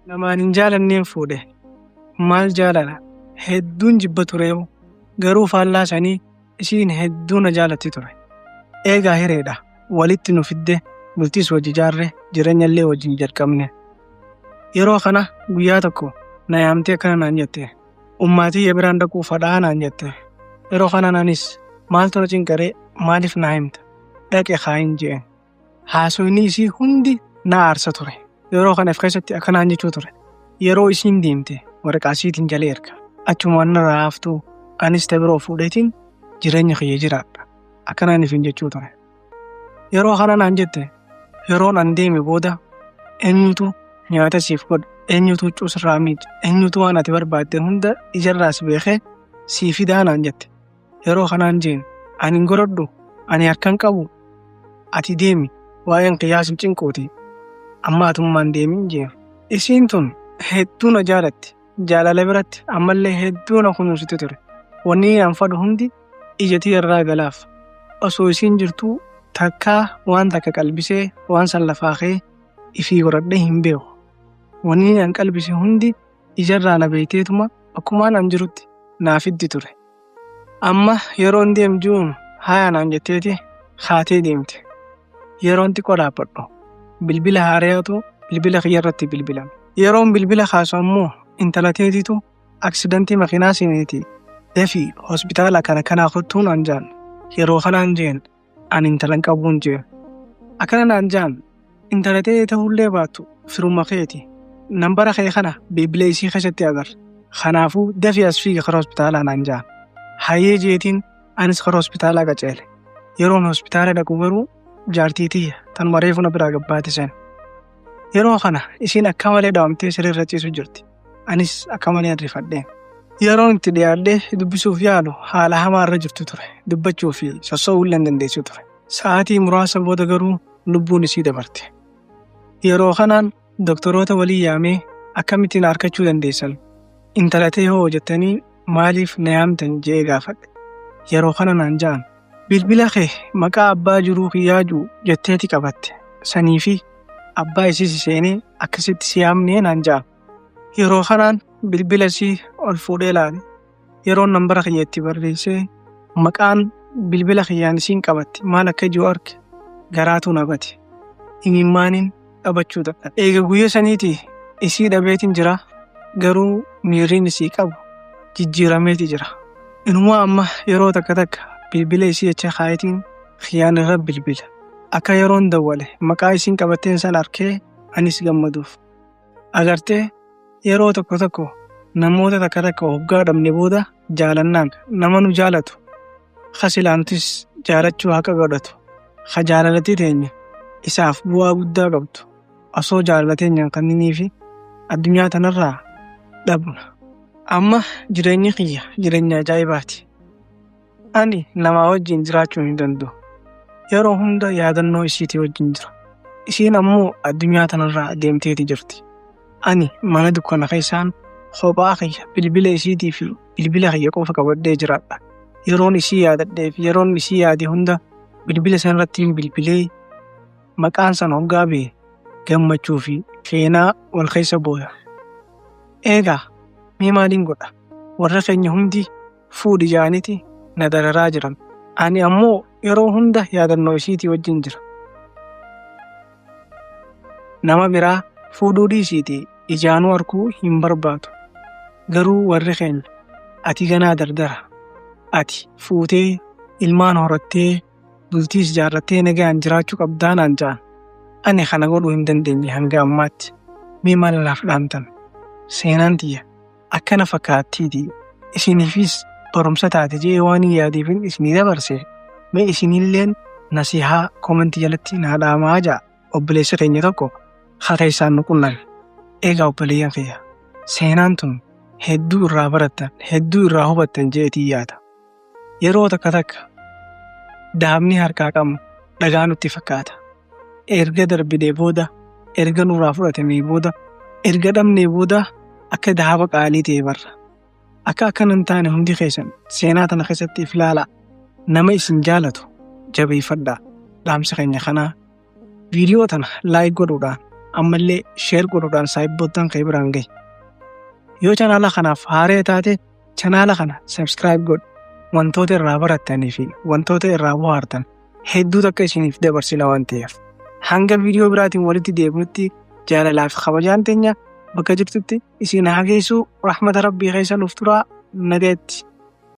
Namaan hin jaalanneen fuudhe. Maal jaalala? Hedduun jibba tureewu. Garuu faallaa sanii isiin hedduu na jaalatti ture. Eegaa hireedha. Walitti nu fidde, bultiis wajji ijaarre, jireenyallee wajjin jalqabne. Yeroo kana guyyaa tokko na yaamtee akkana naan jette. Ummaa tiyya biraan dhaquu fadhaa naan jette. Yeroo kanaan anis maaltu na cinqaree maaliif naa himta? Dhaqi kaayin je'een. Haasoyni isii hundi na aarsa ture. Yeroo kana if keessatti akkanaan jechuu ture. Yeroo isiin deemte waraqaa isiitiin jala erga. Achumaan narraa haftuu anis ta biroo fuudheetiin jireenya kiyya jiraadha. Akkanaan ifiin jechuu ture. Yeroo kana naan jette yeroon an deeme booda eenyutu nyaata siif godha, eenyutu huccuu sirraa miica, eenyutu waan ati barbaadde hunda ijarraa si beekee sii fidaa naan jette. Yeroo kanaan jeen ani hin godhadhu, ani harka hin qabu, ati deemi waa'een kiyyaa sin cinquuti amma atummaan deemin jeen. Isiin tun hedduu na jaalatti, jaalala biratti ammallee hedduu na kunuunsiti ture. Wanni an fadhu hundi ija tiyya irraa galaaf. Osoo isiin jirtuu takkaa waan takka qalbisee waan san lafaa ka'ee ifii godhadhee hin beeku. Wanni an qalbise hundi ijarraa na beeyteetuma akkumaan an jirutti naa fiddi ture. Amma yeroon deem ji'uun haya naan jetteeti kaatee deemte. Yeroon xiqqoo dhaabbadhu bilbila haarayatu bilbila kiyya irratti bilbilame. Yeroon bilbila kaasu ammoo intala teetitu aksidantii makiinaa seeneeti dafii hospitaala kana kanaa kottuu naan jaan. Yeroo kanaan jeen ani intala hin qabuun jeen. Akkana naan jaan intala tee ta'ullee baattu firuma keeti. Nambara kee kana bilbila isii keessatti agarra. Kanaafuu dafii as fiigi karaa hospitaalaa naan jaan. Hayyee jeetiin anis karaa hospitaalaa qaceele. Yeroon hospitaala dhaqu garuu jaartii tiyya tanuma reefu na biraa gabbaate san. Yeroo kana isiin akka malee dhaawamtee siree ciisu jirti. Anis akka malee rifadheen. Yeroon itti dhiyaadhee dubbisuuf yaalu haala hamaa irra jirtu ture. Dubbachuu fi sossoo'uu illee hin dandeessu ture. Sa'aatii muraasa booda garuu lubbuun isii dabarte. Yeroo kanaan doktoroota walii yaamee akkamittiin harkachuu dandeessan? Intala tee hoo jettanii maaliif na yaamtan je'ee gaafadhe. Yeroo kana naan ja'an. Bilbila kee maqaa abbaa jiruu kiyyaa ji'u jetteeti qabatte. Sanii fi abbaa isii seenee akkasitti si yaamnee naan ja'an. Yeroo kanaan bilbila isii ol fuudhee ilaale. Yeroon nambara kiyya itti barreessee maqaan bilbila kiyyaan isiin qabatte maal akka jiru arge garaatu na bate. Imimmaaniin qabachuu dadhabe. Eega guyyaa saniiti isii dhabeetiin jira garuu miirriin isii qabu jijjiirameeti jira. Inumaa amma yeroo takka takka bilbila isii jecha kaayetiin kiyyaan irra bilbila. Akka yeroon dawwale maqaa isiin qabatteen san arkee anis gammaduuf. Agartee yeroo tokko tokko namoota takka takka hoggaa dhabne booda jaalannaan nama nu jaalatu ka silaa nutis jaalachuu haqa godhatu ka jaalalatti teenya isaaf bu'aa guddaa qabdu osoo jaalala teenyaan kanninii fi addunyaa tanarraa dhabna. Amma jireenyi kiyya jireenya ajaa'ibaati. Ani namaa wajjin jiraachuu hin danda'u. Yeroo hunda yaadannoo isiitii wajjin jira. Isiin ammoo addunyaa tanarraa deemteeti jirti. Ani mana dukkana keessaan kophaa kiyya bilbila isiitii fi bilbila kiyya qofa qabadhee jiraadha. Yeroon isii yaadadhee fi yeroon isii yaade hunda bilbila sanarratti bilbilee maqaan san hoggaa ba'e gammachuu fi seenaa wal keessa booya. Eegaa mee maaliin godha? Warra keenya hundi fuudhi ja'aniiti na dararaa jiran. Ani ammoo yeroo hunda yaadannoo isiitii wajjin jira. Nama biraa fuudhuu dhiisiitii ijaanuu arguu hin barbaadu. Garuu warri keenya ati ganaa dardara. Ati fuutee ilmaan horattee bultiis ijaarrattee nagaan jiraachuu qabdaa naan ja'an. Ani kana godhuu hin dandeenye hanga ammaatti. Mee maal naaf dhaamtan? Seenaan tiyya akkana fakkaattiiti. Isiniifis barumsa taate je'ee waan hin yaadeefin isinii dabarse. Mee isinilleen nasihaa koomentii jalatti naa dhaamaa ja'a. Obboleessi keenya tokko haa keessaan nu qunname. Egaa obboleeyyan kiyya seenaan tun hedduu irraa barattan hedduu irraa hubattan je'eetii yaada. Yeroo takka takka daabni harkaa qabnu dhagaa nutti fakkaata. Erga darbinee booda, erga nurraa fudhatamee booda, erga dhabnee booda akka daaba qaalii ta'e barra. Akka akkana hin taane hundi keessan seenaa tana keessatti if ilaalaa. Nama isin jaalatu jabeeffadhaa. Dhaamsa keenya kanaa viidiyoo tana like godhuudhaan Ammallee share godhuudhaan saahibboottan kee biraan gahi. Yoo chanaala kanaaf haaree taate, chanaala kana subscribe godhi. Wantoota irraa barattanii fi wantoota irraa bohaartan hedduu takka isiniif dabarsina waan ta'eef. Hanga viidiyoo biraatiin walitti deebinutti, jaalalaa fi kabajaan teenya bakka jirtutti isin haa geessu. Rahmata Rabbii keessa nuuf turaa, nagaatti.